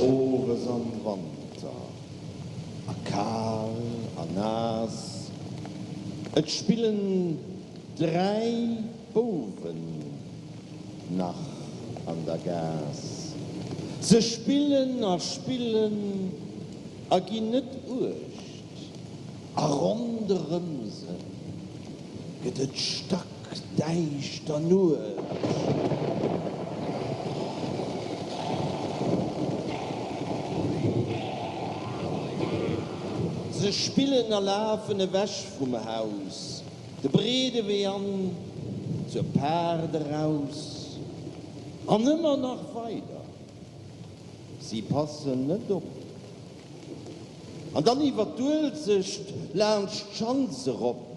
Owes am Wanter, a kal a naass, et spillen 3 Bouwen nach an der Gaass. Se spillen a spillen a ginn net uecht, a ronderëm se gëtt et stackdäischter Nuecht. Se spillen a lafen ewech vum Haus, de breede Wee an zur Paart eraus an ëmmer nach weider. Si passen net op. An dann iwwer d'Uelzecht laanscht d'Schanz erop.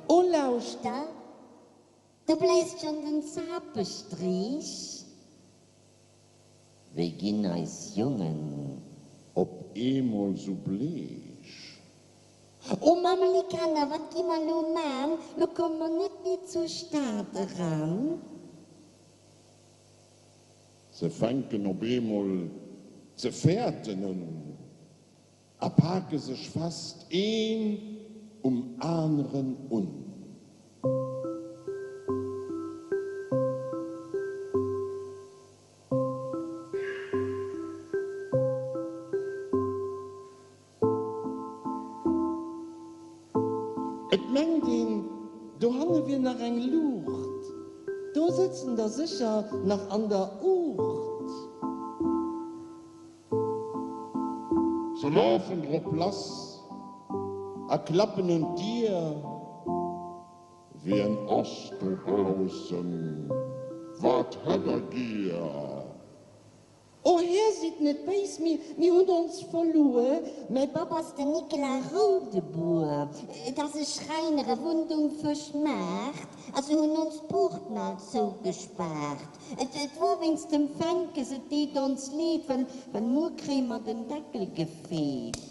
O lauschter, do bléist schon den Zapestreech. Wéi ginn eis Jongen. Op eemol sou bleech? O Mammelikanner, wat gi mer lo man? Lo komme mer net méi zur Stad eran. Se fänken op eemol ze fäerten un a pake sech fest een um aneren un. Et mengt een, dohanne wier nach eng Luucht, do sëtzen der sécher nach an der Uucht. Se lafen drop lass a klappen un d'Dier. Wien ass dobaussen? Wat hätt der gier? O Här, sidd net béis, mir hunn ons verluer. Mäi Papp ass den Nicolas Roudebour, et ass e Schräiner, e wunnt um Fëschmaart, a se hunn ons d'Puurten alt zougespaart. Et wor wéinst dem Fänkes, et deet ons leed, well muer kréie mer den Deckel gefeet.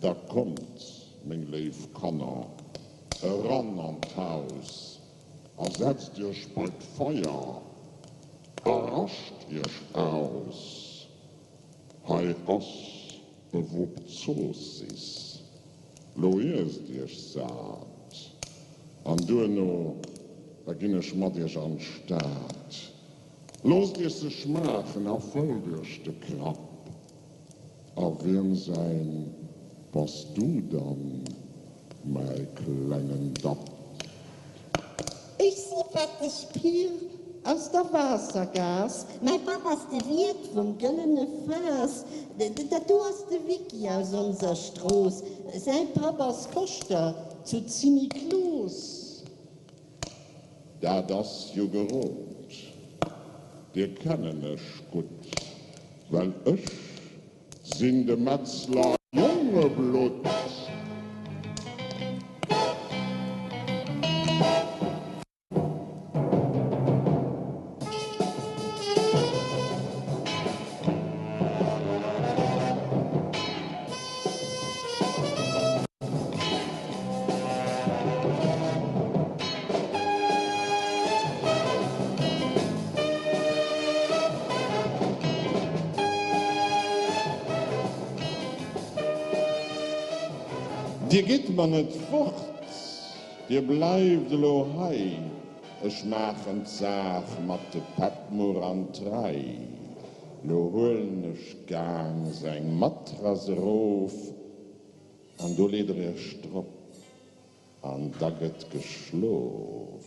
Da kommt, meng léif Kanner, eran an d'Haus a setzt iech bei d'Feier a rascht iech aus. Hei ass e Wupp Zoossiss, lo iesst iech sat, an duerno, da ginn ech mat iech an d'Stad. Loosst iech se schmaachen a fëllt iech de Krapp. A wiem säin bass du dann, mäi klengen Dapp? Ech si Fetteg Pir aus der Waassergaass. Mäi Papp ass de Wiert vum Gëllene Faass. Dat do ass de Vicky aus onser Strooss. Säi Papp ass Koschter zu Zinniklos. Dat ass jo gerot, dir kennen ech gutt, well ech sinn de Metzler Jongeblutt. Dir gitt mer net fort, dir bleift elo hei, ech maachen d'Saach mat de Pätt muer an d'Rei. Lo huelen ech gaangs eng Matrass erof an do leet der iech drop an da gëtt geschlof.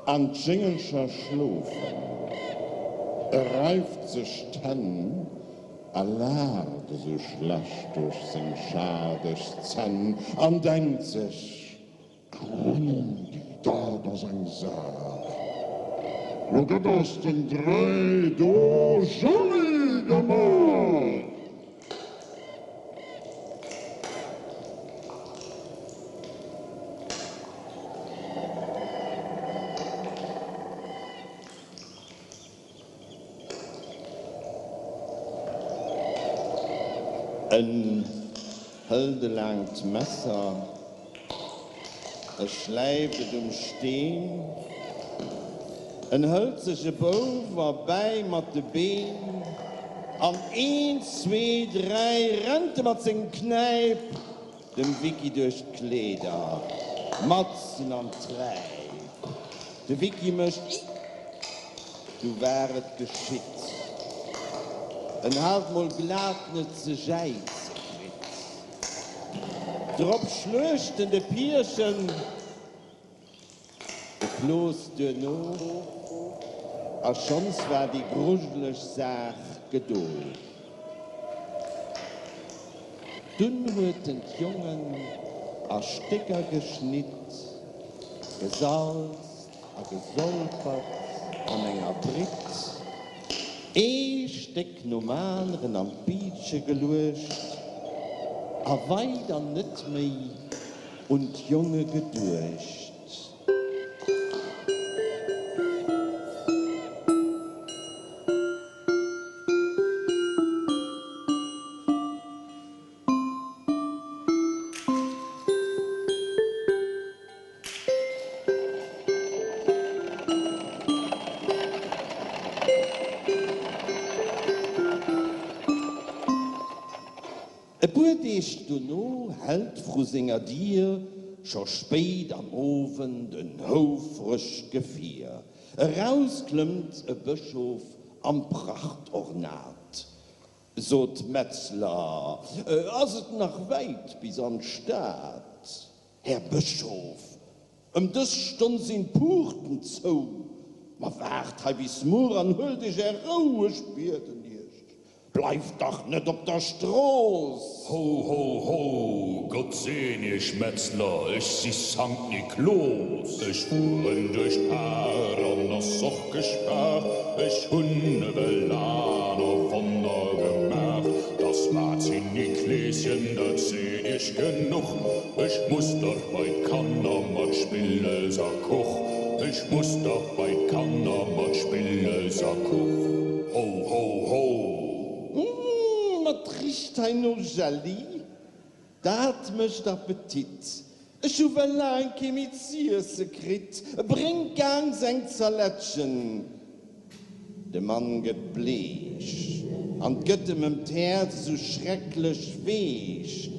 An d'Jéngelcher schlofen. E reift sech d'Hänn a laacht esou schlecht duerch seng schaddeg Zänn an denkt sech, Grumdi, dat ass eng Saach! Lo gëtt aus den Dréi do Jelli gemaach! En hëlt e laangt Messer, e schläift et um Steen, en hëlt sech e Bouf erbäi mat de Been, an eent, zwee, dräi rennt e mat sengem Knäip Dem Vicky duerch d'Kleeder, matzen an d'Träip. De Vicky mécht Ih! Du war et geschitt. En hat mol glat net ze jäize kritt. Drop schluecht en de Pierchen. De Kloos duerno, a schonns war déi grujeleg Saach gedo. Dunn huet en d'Jongen a Stécker geschnitt, gesalzt a gesolpert an enger Britt, ee Stéck nom aneren an d'Biitche geluecht a weider net méi Un d'Jonge geduecht. E puer Deeg dono hält vru senger Dier scho spéit am Owend en houfregt Gefier. Eraus klëmmt e Bëschof am Prachtornat. Sot Metzler, Ass et nach wäit bis an d'Stad? Här Bëschof, ëm dës Stonn sinn d'Puurten zou. Ma waart hei bis muer an huelt iech är Rou, ech bieden iech, bleift dach net op der Strooss! Ho, ho, ho, Gott seen iech, Metzler, ech si Sankt Niklos. Ech fueren duerch d'Par an ass och gespaart, ech hunn ewell aner Wonner gemaach. Dass war Zinnikleeschen, dat seet iech genuch. Ech muss dach bei d'Kanner mat Spilles a Kuch, ech muss dach bei d'Kanner mat Spilles a Kuch. Ho, ho, ho! Mmh, ma 't richt hei no Jelli, dat mécht Appetit. Ech hu well laang kee méi z'iesse kritt, bréngt gaangs eng Zalättchen. De Mann gëtt bleech an 't gëtt em ëm d'Häerz esou schrecklech weech.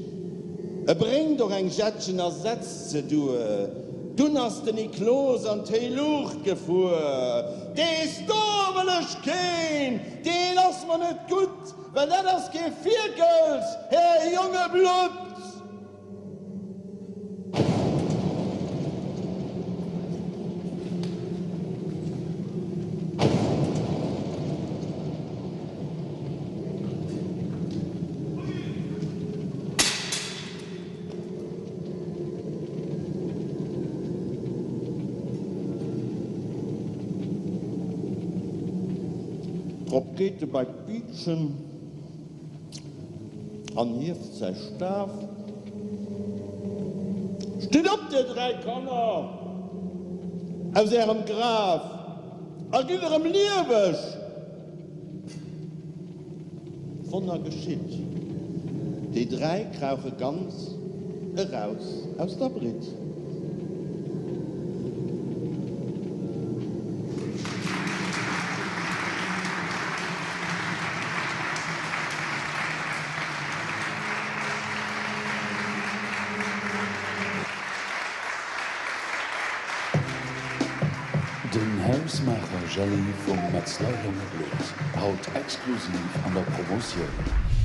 E bréngt och eng Jettchen a setzt se duer. Dunn ass den Niklos an d'héi Luucht gefuer. Dees do wëll ech keen, deen ass mer net gutt, well dat ass kee Fierkels, Här Jongeblutt! Drop geet e bei d'Biitchen. An hieft säi Staf. Stitt op, dir 3 Kanner, aus ärem Graf a gitt erëm lieweg! D'Wonner geschitt, déi 3 krauche ganz eraus aus der Britt. Den Hausmaacher Jelli vum Metzler Jongbloed, haut exklusiv an der Promotioun.